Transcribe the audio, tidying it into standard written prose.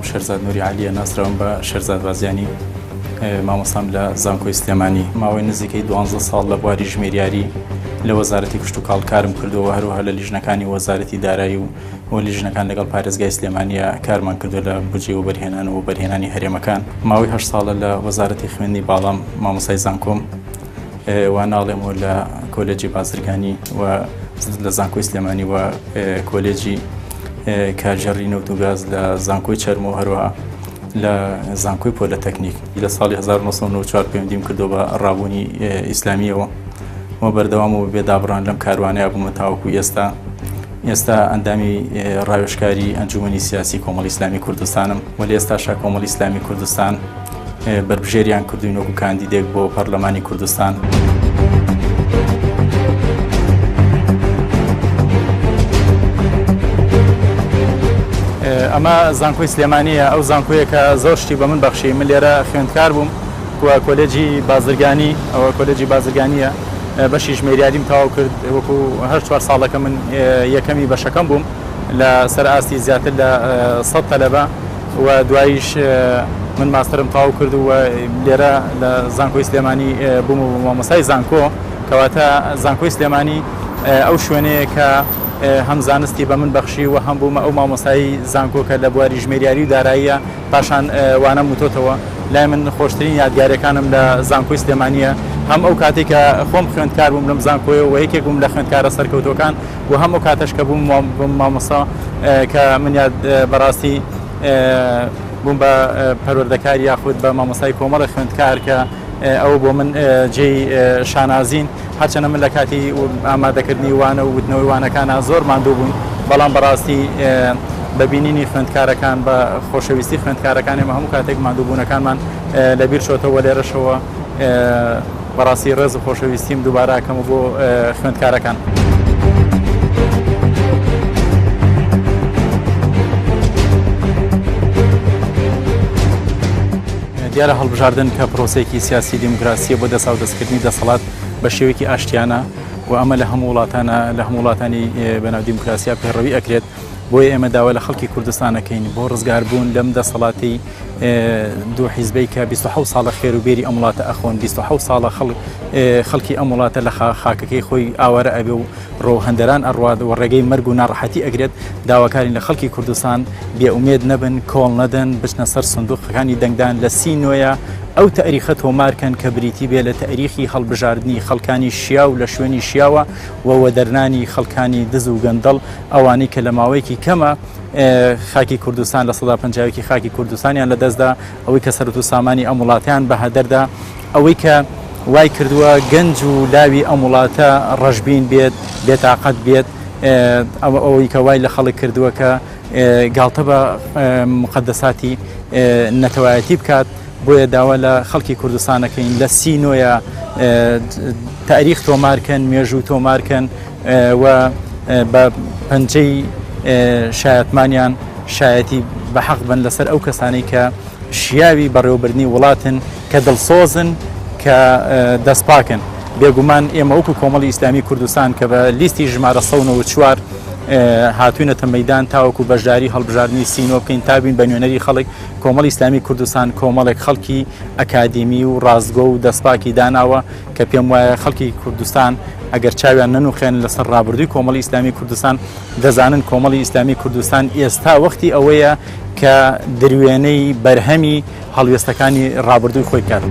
شێرزاد نوری عەلیە، ناسراوم بە شێرزاد بازیانی، مامۆستام لە زانکۆی سلێمانی. ماوەی نزیکەی دوانزە ساڵ لە بواری ژمێریاری لە وەزارەتی کشتوکاڵ کارم کردووە و هەروەها لە لیژنەکانی وەزارەتی دارایی و و لیژنەکان لەگەڵ پارێزگای سلێمانیە کارمان کردووە لە بودجەی وەبەرهێنان و وەبەرهێنانی هەرێمەکان. ماوەی هەشت ساڵە لە وەزارەتی خوێندنی باڵام مامۆستای زانکۆم. واناڵێم و لە کۆلێجی بازرگانی و لە زانکۆی سلێمانی و کۆلێجی کارگێڕی نەوت و گاز لە زانکۆی چەرمۆ هەروەها لە زانکۆی پۆلەتەکنیک لە ساڵی 1994 پەیوەندیم کردو بە ڕابوونی ئیسلامیەوە و بەردەوام و بێدابڕان لەم کاروانەیە بوومە تاوەکو ئێستا ئێستا ئەندامی ڕاوێژکاری ئەنجومەنی سیاسی کۆمەڵی ئیسلامی کوردستانم و لە ئێستاشا کۆمەڵی ئیسلامی کوردستان بەربژێریان کردوین وەکو کاندیدێک بۆ پەرلەمانی کوردستان. ئەمە زانکۆی سلێمانیە ئەو زانکۆیە کە زۆر شتی بە من بەخشی من لێرە خوێندکار بووم و کۆلێجی بازرگانی ئەوە کۆلێجی بازرگانیە بەشی ژمێریاریم تەواو کرد وەکو هەر چوار ساڵەکە من یەکەمی بەشەکەم بووم لە سەر ئاستی زیاتر لە 100 تەلەبە و دواییش من ماستەرم تەواو کرد و لێرە لە زانکۆی سلێمانی بووم و مامۆستای زانکۆ کەواتە زانکۆی سلێمانی ئەو شوێنەیە کە هەم زانستی بە من بەخشی و هەم بوومە ئەو مامۆستای زانکۆ کە لە بواری ژمێریاری و داراییە پاشان وانەم وتۆتەوە لای من خۆشترین یادگاریەکانم لە زانکۆی سلێمانیە هەم ئەو کاتێک کە خۆم خوێندکار بووم لەم زانکۆیە و یەکێک بووم لە خوێندکارە سەرکەوتوەکان و هەم ئەو کاتەش کە بووم مامۆستا کە من یاد بەڕاستی بووم بە پەروەردەکار یاخود بە مامۆستای کۆمەڵی خوێندکار کە ئەو بۆ من جێی شانازین هەرچەنە من لە کاتی ئامادەکردنی وانە و وتنەوەی وانەکانە زۆر ماندوو بووین بەڵام بەڕاستی بە بینینی خوێندکارەکان بە خۆشەویستی خوێندکارەکان ئێمە هەموو کاتێک ماندووبوونەکانمان لەبیر چۆتەوە لێرەشەوە بەڕاستی ڕێز و خۆشەویستیم دووبارە ئەکەمەوە بۆ خوێندکارەکان. دیارە هەڵبژاردن کە پرۆسەیەکی سیاسی دیموکراسیە بۆ دەساودەستکردنی دەسەڵات بە شێوەیەکی ئاشتیانە و ئەمە لە هەموو وڵاتانە لە هەموو وڵاتانی بەناو دیموکراسیا پەیڕەوی ئەکرێت بۆیە ئێمە داوا لە خەڵکی کوردستان ئەکەین بۆ ڕزگاربوون لەم دەسەڵاتی دوو حیزبەی کە 27 ساڵە خێر و بێری ئەم وڵاتە ئەخۆن 27 ساڵە خەڵکی ئەم وڵاتە لە خاکەکەی خۆی ئاوارە ئەبێ و ڕۆهندەران ئەڕوات و ڕێگەی مەرگ و ناڕەحەتی ئەگرێت داواکارین لە خەڵکی کوردستان بێ ئومێد نەبن کۆڵ نەدەن بچنە سەر سندوقەکانی دەنگدان لە سی نۆیە ئەو تاریخە تۆمارکەن کە بریتی بێ لە تاریخی هەڵبژاردنی خەڵکانی شیاو لە شوێنی شیاوە و وەدەرنانی خەڵکانی دز و گەندەڵ ئەوانەی کە لە ماوەیەکی کەمە خاکی کوردستان 51% خاکی کوردستانیان لەدەستدا ئەوەی کە سەرت و سامانی ئەم وڵاتیان بە هەدەردا ئەوەی کە وای کردووە گەنج و لاوی ئەم وڵاتە ڕەشبین بێت بێتاقەت بێت ئەوەی کە وای لە خەڵک کردووە کە گاڵتە بە مقدساتی نەتەوایەتی بکات بۆیە داوا لە خەڵکی کوردستانەکەین لە سینۆیە تاریخ تۆمارکەن مێژوو تۆمارکەن و بە پەنجەی شایەتمانیان شایەتی بە حەق بن لەسەر ئەو کەسانەی کە شیاوی بەڕێوەبردنی وڵاتن کە دڵسۆزن کە دەستپاکن بێگومان ئێمە وەکو کۆمەڵی ئیسلامی کوردستان کە بە لیستی ژمارە 194 هاتوینەتە مەدان تاوەکو بەشداری هەڵبژاردنی سینۆ بکەین تا بین بە نوێنەری خەڵک کۆمەڵی ئیسلامی کوردستان کۆمەڵێک خەڵکی ئەکادیمی و ڕاستگۆ و دەستپاکی داناوە کە پێم وایە خەڵکی کوردستان ئەگەر چاویان نەنوخێن لەسەر ڕابردووی کۆمەڵی ئیسلامی کوردستان دەزانن کۆمەڵی ئیسلامی کوردستان ئێستا وەختی ئەوەیە کە دروێنەی بەرهەمی هەڵوێستەکانی ڕابردووی خۆی بکات.